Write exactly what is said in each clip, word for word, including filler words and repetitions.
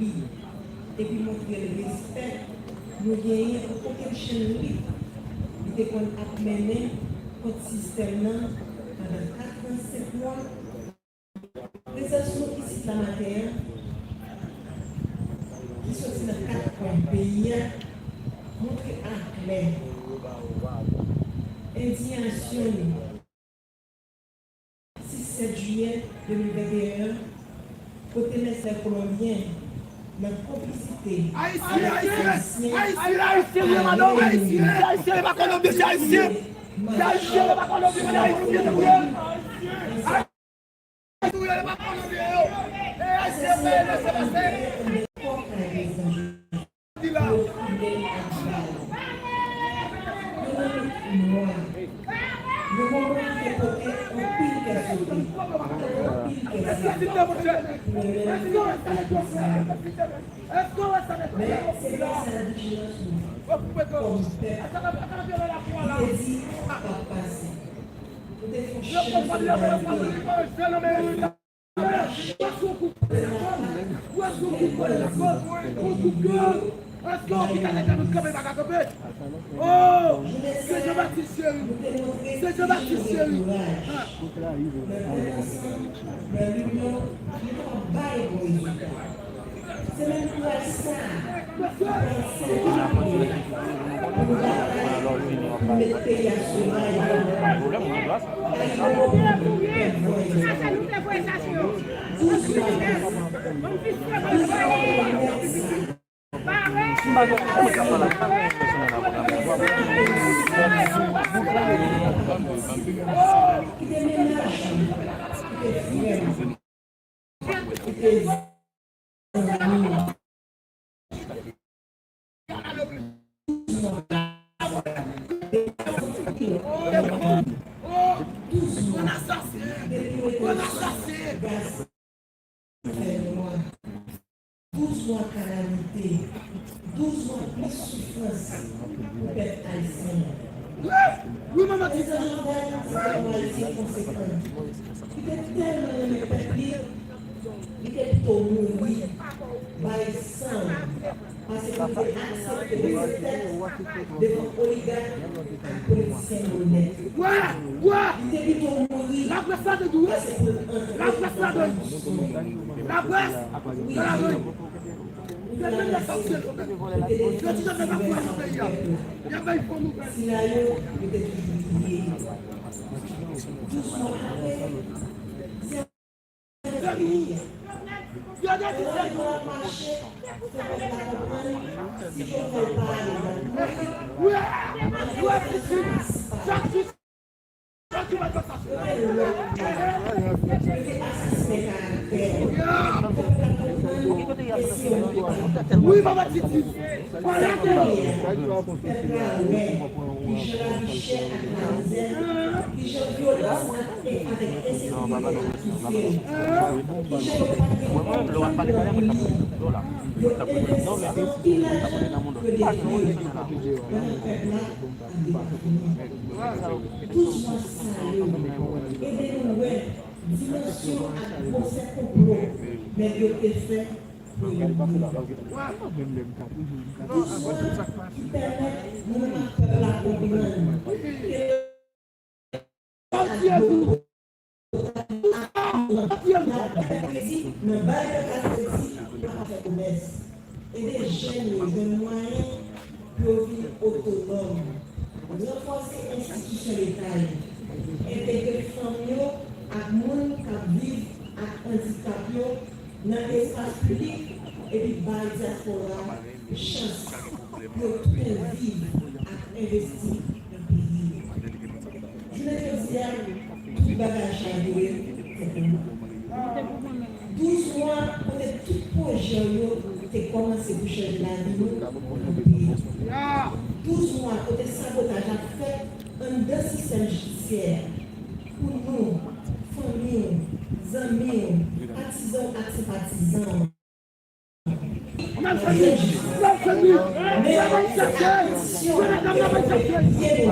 epi montre l respè nou genyen pou okenn chenn lit li te konn ap mennen kont sistèm nan pandan kat an senk mwa. Prezans nou isit la maten an, ki soti nan kat kwen peyi a, montre aklè endiyasyon nou. Sis sèt jiyè de mil venteyen an, kote mèsè kolonbyen nan konplisite Ayisyen, Ayisyen, Ayisyen, Ayisyen, Ayisyen, Ayisyen, Ayisyen, se pa kolonbyen, se Ayisyen. Se Ayisyen, se pa kolonbyen, se Ayisyen, se Ayisyen. Yo konprann yo, yo konprann yo, yo konprann yo. Pase yon kout pwen lakòz, pase yon kout pwen lakòz, yon kout pwen. Èske lopital la ta nou kanpe, pa ka kanpe? Oh, se Jean Baptiste Chéry. Se Jean Baptiste Chéry. Ah. Se menm kouraj sa a ki pral sèvi pou nou pou nou batay pou nou mete peyi a sou ray. Douz mwa pase. Douz mwa pase. Kite mennaj ou, kite frè ou, kite zanmi ou. Douz mwa. Douz mwa. Depi yo te sou gaz fè nwa. Douz mwa kalamite. Douz mwa plis soufrans pou pèp ayisyen an. Wi, manman Titi. Prezidan Jovenel se te yon Ayisyen konsekan. Li te tèlman renmen pèp li, li te pito mouri bay san l pase pou li te aksepte mete tèt devan oligak ak politisyen malonèt. Li te pito mouri pase pou l antre nan kondisyon. Wi, wi. Yo di Jovenel pa kouraje peyi a. Y ap bay fo nouvèl. Douz mwa apre, se avèk peyi a. Yo te di se nou. Wi, wi, Titi. Chak jou. Yo te lòt bagay. Yo te asasinen karaktè. Pèp la konprann e se yon leta. Wi, manman Titi. Sa kounye a, pèp la wè kijan lavi chè ak lamizè, kijan vyolans ak, avèk ensekirite ap toufe yo, kijan yo pa t gen okenn plan pou li, yo envesti anpil lajan, yo detwi yo, pandan pèp la ap depafini. Douz mwa sa yo ede nou wè dimansyon ak gwosè konplo nèg yo te fè pou yo ye. Douz mwa ki pèmèt nou menm ak pèp la konprann ke ak dlo potab, nan bay pèp la kredi, nan bay pèp la kredi, pa fè komès. Ede jèn yo jwenn mwayen pou yo vin otonòm. Ranfòse enstitisyon leta yo. Entegre fanm yo ak moun k ap viv ak andikap yo nan espas piblik epi bay dyaspora chans pou yo tounen viv ak envesti nan peyi yo. Jounen jodi a, tout bagay chavire, tèt anba. Douz mwa kote tout pwojè w yo te kòmanse pou chanje lavi nou kanpe. Douz mwa kote sabotaj ap fèt anndan sistèm jidisyè a pou nou, fanmi w, zanmi w, patizan w ak senpatizan w. N ap chèche, n ap chèche, n ap chèche. N ap chèche.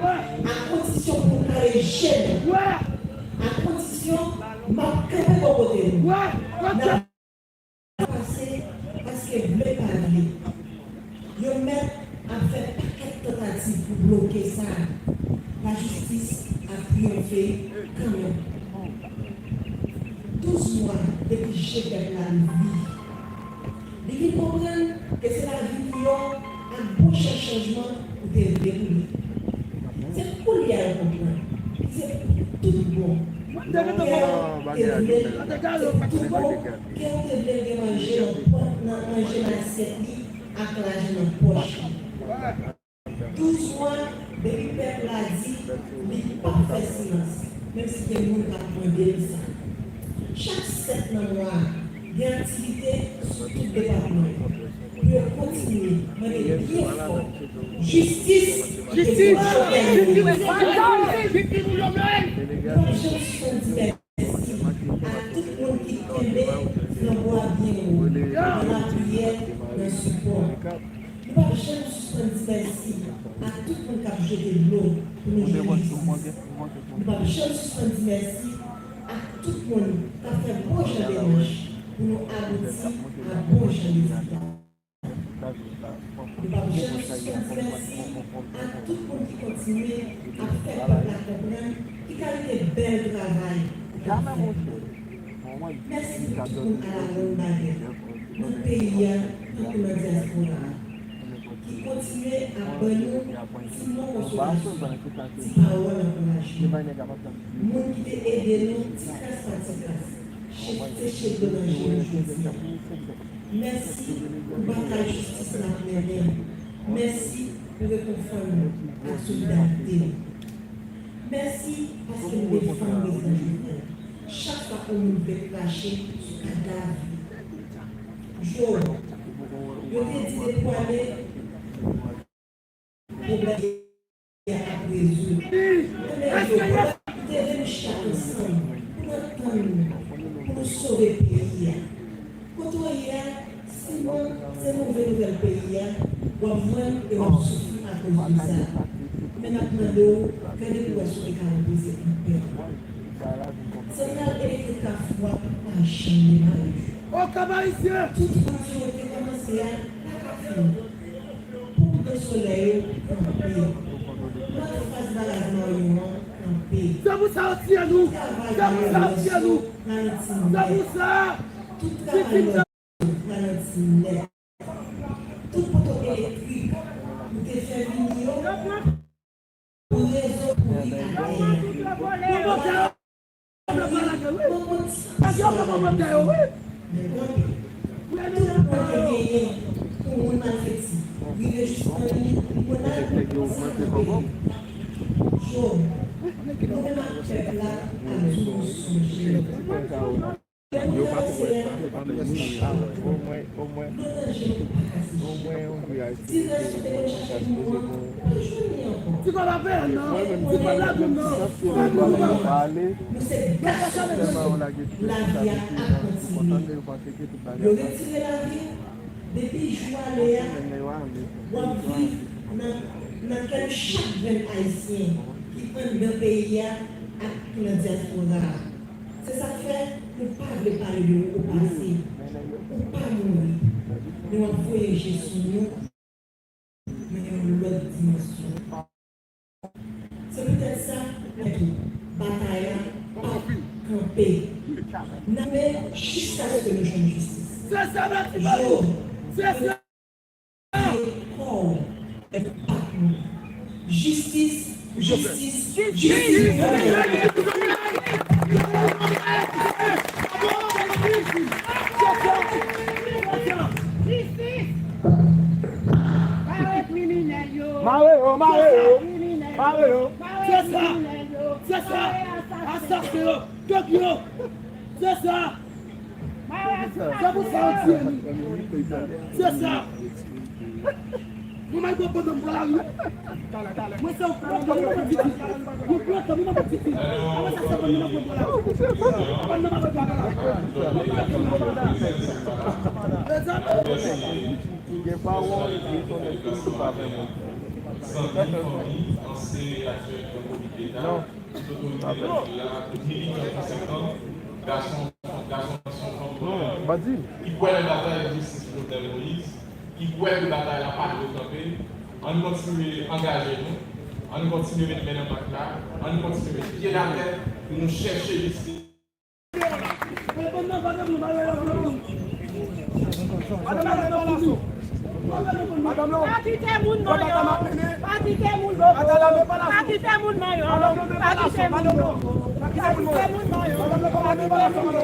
A kondisyon pou n kale je nou. A kondisyon m ap kanpe bò kote nou. N ap pase vle pa vle, yo mèt ap fè pakèt tantativ pou bloke sa, lajistis ap triyonfe kanmenm. Douz mwa depi je pèp la louvri, li vin konprann ke se lavi miyò ak bon jan chanjman ou te vle pou li. Se kounye a yo konprann. Se pou tout bon. Kè w te vle l, se pou tout bon. Kè w te vle l gen manje nan pò-, nan manje nan asyèt li ak lajan nan pòch li. Douz mwa depi pèp la di li p ap fè silans, menm si gen moun k ap mande l sa. Chak sèt nan mwa a, gen aktivite sou tout depatman yo pou yo kontinye mande byen fò jistis epi Jovenel Moïse. Nou p ap janm sispann di mèsi a tout moun ki kenbe flanbo a byen wo nan lapriyè, nan sipò. Nou p ap janm sispann di mèsi a tout moun k ap jete dlo pou nou jwenn jistis. Nou p ap janm sispann di mèsi a tout moun k ap fè bon jan demach pou nou abouti a bon jan rezilta. Nou p ap janm sispann di mèsi a tout moun ki kontinye ap fè pèp la konprann ki kalite bèl travay ou t ap fè. Mèsi pou tout moun alawonn bagèt nan peyi a tankou nan dyaspora a, ki kontinye ap ban nou ti mo konsolasyon, ti pawòl ankourajman. Moun ki te ede nou ti kras pa ti kras, che-, seche dlo nan je nou jodi a. Mèsi pou batay jistis n ap mennen. Mèsi pou rekonfò nou ak solidarite nou. Mèsi paske nou defann prezidan Jovenel chak fwa yon moun vle krache sou kadav li. Jo, yo te di depi w ale, pwoblèm peyi a ap rezoud. Ebyen, yo te vle nou chita ansanm pou nou antann nou, pou nou sove peyi a. Kote w ye a, sinon se move nouvèl peyi a w ap jwenn e w ap soufri akoz de sa. Men n ap mande w, gade pou w wè si w te ka repoze anpè. Santral elektrik Kafou a pa janm demare. Tout wout yo te kòmanse a pa ka fini. Ponp de solèy yo kanpe. Lòt faz baraj Maryon an kanpe. Se pou sa yo tiye nou. Se pou sa yo tiye nou. Se pou sa. Tout travay yo ralanti nèt. Tout poto elektrik nou te fè vini yo pou rezo pouri atè a. Tout pon te genyen pou moun malfeti rive jis nan limit pou konn al, sa kanpe. Jo, nou menm ak pèp la, ap di w pou sonje. Lè nou travèse a, nou chita. Nan danje nou pa ka seche. Ti rès nou te konn chache pou nou an, pa jwenn li ankò. Ti kòb avè a non. Ti kòb la tou non. Nou se gason. Lavi a ap kontinye. Yo retire lavi w, depi jou ale a, w ap viv nan, nan kè chak grenn ayisyen ki anndan peyi a ak ki nan dyaspora a. Se sa k fè nou pa vle pale de ou o pase. Ou pa mouri, men w ap voye je sou nou nan yon lòt dimansyon. Se poutèt sa, batay la p ap kanpe. N ap goumen jiskaske nou jwenn jistis. Jo, se sa. Kò w, pa mouri. Jistis, jistis, jistis pou Jovenel. Jistis! Mare kriminèl yo! Mare yo, mare yo! Mare yo! Se sa! Se sa! Asasen yo! Gang yo! Se sa! Se pou sa yo tiye nou. Se sa. Mwen mèt pran pandan m pran lari. Mwen se yon plantan, mwen pran titi. Yon plantan, mwen pran titi. Apre sa, se pandan m pran lari. Pandan m pran lari. Mezanmi. Gen pawòl, gen konnen tout sa fè moun. Santi fanmi, ansyen e aktyèl Gran Komite Eta. Non. Tout otorite nan vil la, tout militan konsekan, gason, fanm, gason, fanm, fanm, fanm, ki kwè nan batay pou jistis pou Jovenel Moïse, ki kwè ke batay la pa dwe kanpe. Ann kontinye angaje nou, ann kontinye met men nan pat la, ann kontinye met pye n atè pou nou chèche jistis. Pa kite moun manyen. Pa kite moun manyen. Pa kite moun manyen. Pa kite moun manyen. Pa kite moun manyen.